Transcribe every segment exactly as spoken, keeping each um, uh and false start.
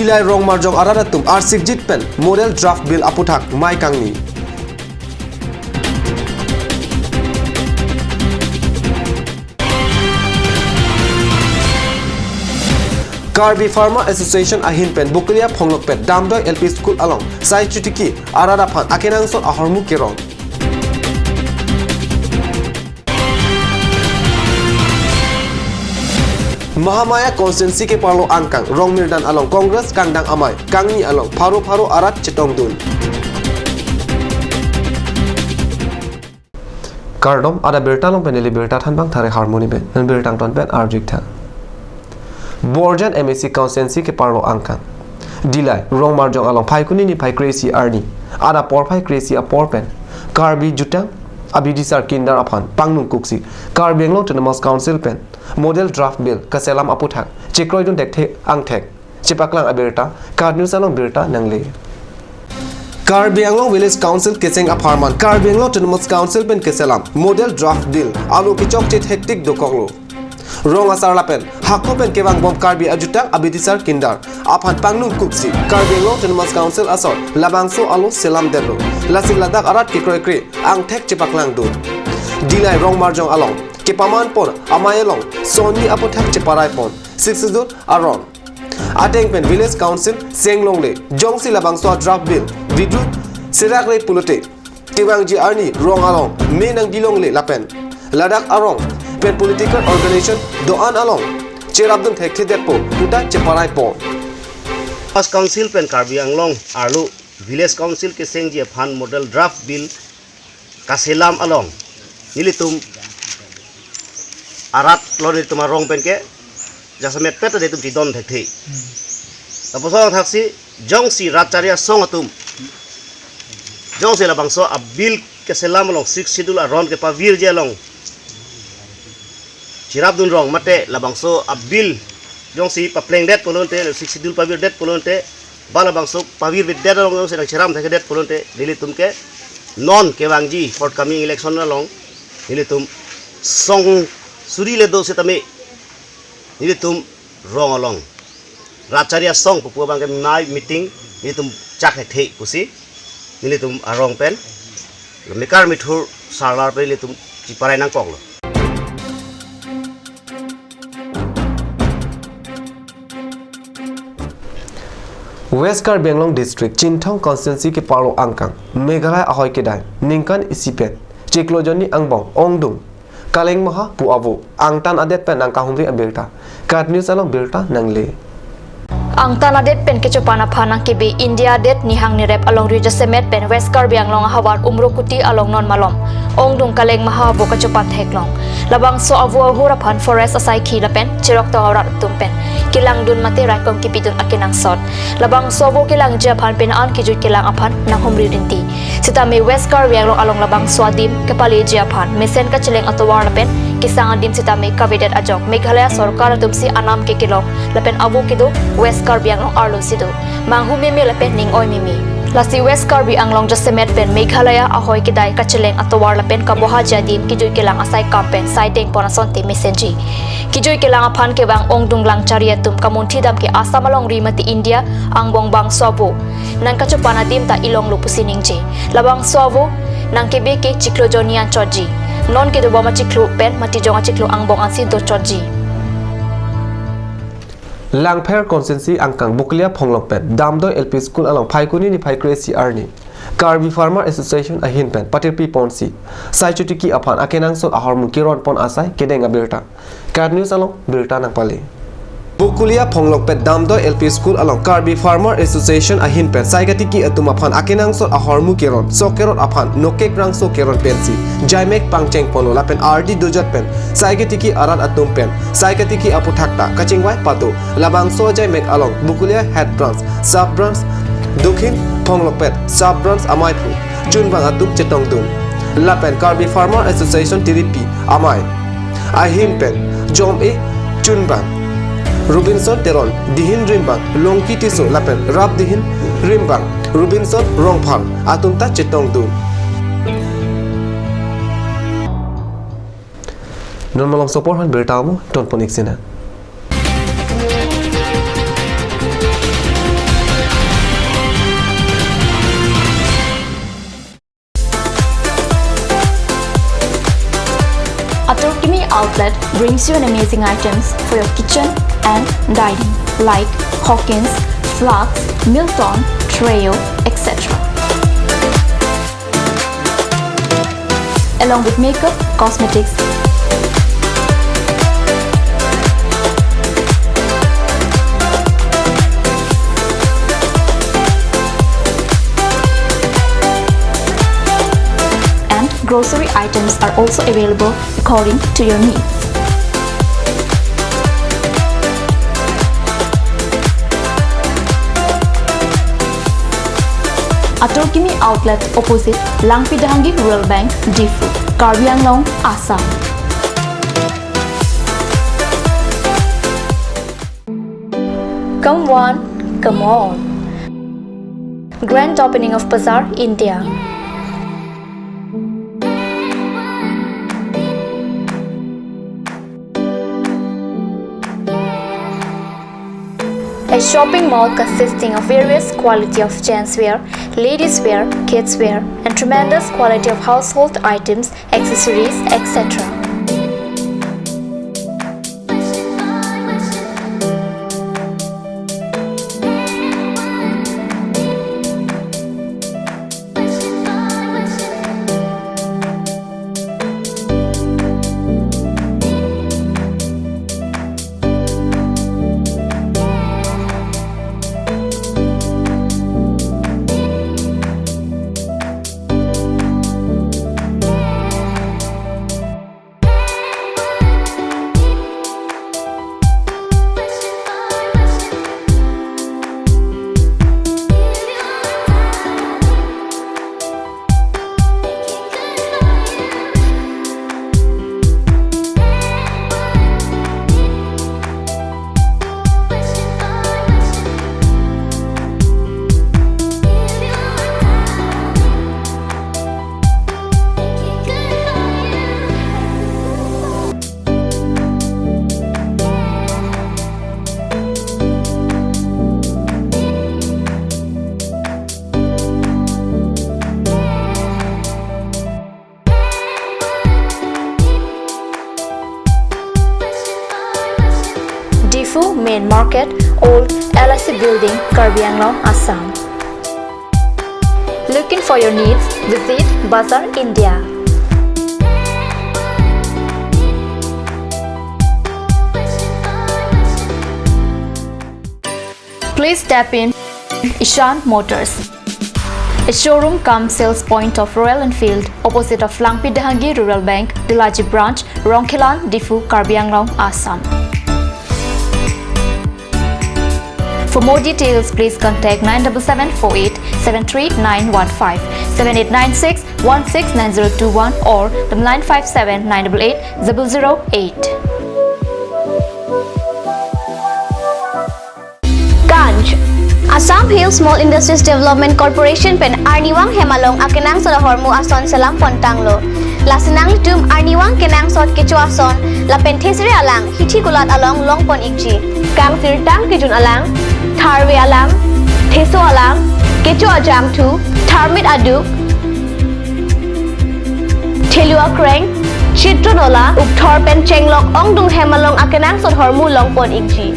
Dillai rong marjong arat atum arsikjit pen model draft bill aputhak mei kangni. Karbi Farmer Association ahin pen Bokolia Phonglokpet Damdoi L P School along sai chotiki arat aphan akenangsot ahormu kerong. Mahamaya constituency keparlo angkang Rongmirdan along Congress kangdang amei kangni along pharo pharo arat chetongdun. Kardom, ada birta along pen neli birta thanbang thare harmoni pen, non birta angton pen arjik tha. Borjan M A C constituency keparlo angkang Dillai rong marjong along Phaikuni niphai kre-isi arni, ada porphai kre-isi apor pen Karbi jutang abidisar kindar aphan pangnung kuksi Karbi Anglong Autonomous Council pen model draft bill kaselam aputhak chekroidun thekthe angthek chepaklang abirta KAT News along birta nangle. Karbi Anglong Village Council kecheng apharman Karbi Anglong Autonomous Council pen keselam model draft bill alo kechokche thektik dokoklo. Rong asar lapen hako pen kevangbom Karbi ajutang abidisar kindar aphan pangnung kuksi Karbi Anglong Autonomous Council asor labangso alo selamdetlo. Lasi ladak arat kekroikre angthek chepaklangdun. Dillai rong marjong along kepamanpon amei along sonni aputhak cheparaipon Sixth Schedule aron. Ateng pen Village Council senglongle, jongsi labangso draft bill bidru serakre pulote kevangji arni rong along me nangbilongle lapen ladak arong pen political organization do-an along cherapdun thekthedetpo puta cheparaipo. First Council pen Karbi Anglong arlo Village Council kesengji aphan model draft bill kaselam along nelitum arat lo, nelitum arong pen ke jasemet pet nelitum chedon thekthe. Lapuson thaksi jongsi rat chari asong atum jongsi labangso abill keselam along Sixth Schedule aron kepavirji along cherapdun rong mate labangso abill jongsi paplengdet pulote, Sixth Schedule pavirdet pulote, ba labangso pavirdet along jongsi nangcherap thekthedet pulote, nelitum ke non kevangji forthcoming election along nelitum song suri le do setame nelitum rong along rat chari asong pupu abang ke mei meeting nelitum chak thekthe pusi nelitum arong pen mekar methur sarlar pen nelitum cheparai nangkoklo. West Karbi Anglong District Chinthong Constituency keparlo angkang Meghalaya ahoi kedai ningkan isi pen chiklo jonni angbong ongdung Kaleng Maha pu avo angtan adet pen nangkahumri abirta KAT News along birta nangle. Angtan adet pen kechopan aphan nangkebe India adet nihang nirep alongri jasemet pen West Karbi Anglong ahavar Umrukuti along non malom ongdung Kaleng Maha avo kachopan theklong. Labangso avo ahur aphan forest asaikhi lapen cherok tong arat atum pen kelangdun mate raikom kepidun akenangsot. Labangso avo kelangji aphan penang an kejui kelang aphan nanghumri rinti. Sitame West Karbi Anglong along labangso adim kepaleji aphan mesen kacheleng atovar lapen kesang adim sitame kavedet ajok Meghalaya sorkar atumsi anam ke kelong lapen avo kedo West Karbi Anglong arlosi do. Manghu meme lapen ning-oi meme. Lasi West Karbi Anglong jasemet pen Meghalaya ahoi kedai kacheleng atovar lapen kabohaji adim kejui kelang asai kam pen saideng pon asonte mesenji. Kejui kelang aphan kevang ongdung lang chari atum kamunthi dam ke Assam alongri mate India angbong bangso avo nangkachopan adim ta ilonglo pusi ningje. Labangso avo nangkebe ke chiklo jonni anchotji. Non kedobom achiklo pen matijong achiklo angbong ansi dochotji. Langpher Constituency angkang Bokolia Phonglok pen Damdoi L P School along Phaikuni niphai kre-isi arni Karbi Farmer Association ahin pen patirpi ponsi sai chotiki aphan akenangsot ahormu keron pon asai kedeng abirta KAT News along birta nangpale. Bokolia Phonglok pen Damdoi L P School along Karbi Farmer Association ahin pen sai katiki atum aphan akenangsot ahormu keron sok kerot aphan nokek rangso keron pensi jaimek pangcheng ponlo lapen ardi dojat pen sai katiki arat atum pen sai katiki aputhak ta kachingvai pado. Labangso jaimek along Bokolia Head Branch, Sub Branch, Dokhin Phonglok pen Sub Branch amei aphu chunbang atum chetongdun. Lapen Karbi Farmer Association tiripi amei ahin pen Jom-e chunbang Robinson Teron, Dihin rimbang Longki Tisso lapen Rap Dihin rimbang Robinson Rongphar atum ta chetongdun. Non malom sopor han birta mo ton pon ik sina. Outlet brings you an amazing items for your kitchen and dining, like Hawkins, flasks, Milton, Treo, et cetera. Along with makeup, cosmetics, and grocery items are also available according to your needs. Atur Kimi Outlet, opposite Langpi Dehangi Rural Bank, Diphu, Karbi Anglong, Assam. Come one, come all. Grand opening of Bazaar, India. A shopping mall consisting of various quality of gents wear, ladies wear, kids wear, and tremendous quality of household items, accessories, et cetera. Diphu Main Market, Old L I C Building, Karbi Anglong, Assam. Looking for your needs? Visit Bazaar India. Please step in Ishan Motors, a showroom cum sales point of Royal Enfield, opposite of Langpi Dehangi Rural Bank, Delaji Branch, Rongkhelan, Diphu, Karbi Anglong, Assam. For more details, please contact nine double seven four eight seven three nine one five, seven eight nine six one six nine zero two one or the nine five seven nine double eight double zero eight. Ganj. Assam Hill Small Industries Development Corporation pen arnivang hem along akenangsot ahormu ason selam pontanglo. Lasi nanglitum arnivang kenangsot kecho ason lapen thesere alang hithi kulat along longpon ikji. Kangsirtang kejun alang, tharve alang, theso alang, kecho ajangthu, tharmit aduk, thelu akreng, chitron ola, ukthor pen chenglok ongdung hem along akenangsot ahormu longpon ikji.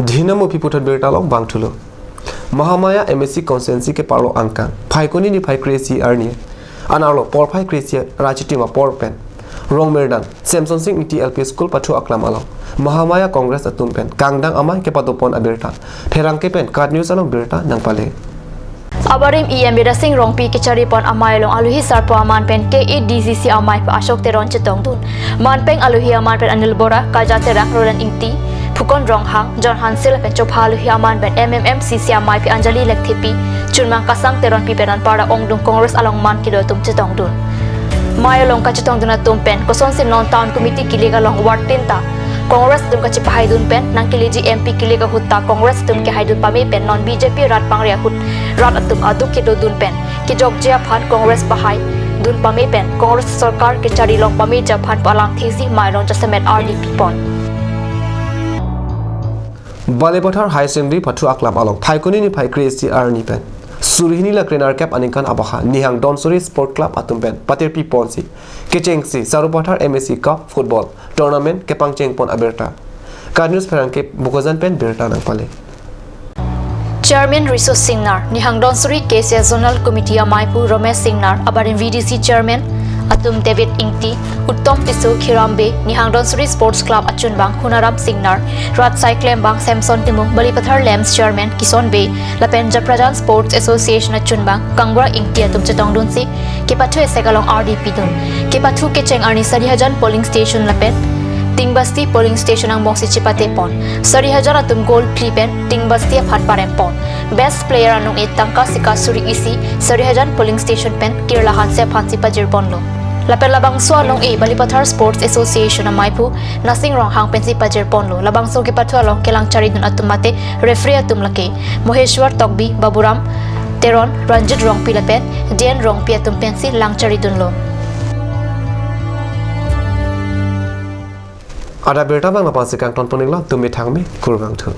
Dhinam aphi puthot birta along vangthulo. Mahamaya M A C constituency keparlo angkang Phaikuni niphai kre-isi arni anarlo porphai kre-isi ra chitim apor pen Rongmirdan Semson Sing Ingti L P School pathu aklam along Mahamaya Congress atum pen kangdang amei kepadopon abirta pherangke pen KAT News along birta nangpale. Abarim E M Bidya Sing Rongpi kechari pon amei along aluhi sarpo aman pen K A D C C amei pa Ashok Teron chetongdun. Manpeng aluhi aman pen Anil Bora, Kaja Terang, Roland Ingti, Phu Kon Ronghang, John Hanse lapen chopha luhi aman pen M M M C C amei aphi Anjali Lekthepi, chunmang Kasang Teronpi pen anparta ongdung Congress along man kedo atum chetongdun. Mei along kachetongdun atum pen kosonsi non town committee kilik along ward tin ta Congress atum kachepahaidun pen nangkeleji M P kilik ahut ta Congress atum kehaidun pame pen non B J P rat pangre ahut rat atum aduk kedodun pen kejokji aphan Congress pahaidun pame pen Congress sorkar kechari long pame aphan pu alam thesi mei along jasemet arni pipon. Balipathar High Secondary pathu aklam along Phaikuni niphai kre-isi arni pen suri hini lakre nerkep aningkan abaha Nihang Donsuri Sport Club atum pen patir piponsi kechengsi Sarupathar M A C Cup Football Tournament kepangchengpon abirta. KAT News Pherangke Bokajan pen birta nangpale. Chairman Riso Singnar, Nihang Donsuri K C S Zonal Committee ameiphu Romesh Singnar, abarim V D C Chairman atum David Ingti, Uttom Tisso, Khiram Bey, Nihang Donsuri Sports Club achunbang Hunaram Singnar, rat asai klembang Samson Timung, Balipathar Lambs Chairman Kison Bey, lapen Japrajan Sports Association achunbang Kangbura Ingti atum chetongdunsi kepathu esek along ardi pidun. Kepathu kecheng arni Sarihajan polling station lapen Tingbasti polling station angbongsi chepatepon. Sarihajan atum goal phli pen Tingbasti aphan parempon. Best player anung-e tangka sika suri isi Sarihajan polling station pen Kirla Hanse aphansi pajirponlo. Lapen labangso anung-e Balipathar Sports Association ameiphu Nasing Ronghang pensi pajirponlo. Labangso kepathu along kelang charidun atum mate referee atum lake Moheshwar Tokbi, Baburam Teron, Ranjit Rongpi lapen D N Rongpi atum pensi lang charidunlo. Adap birta abang lapu-ansi kangton pon-iklo, tumi thangmi, kurvangthu.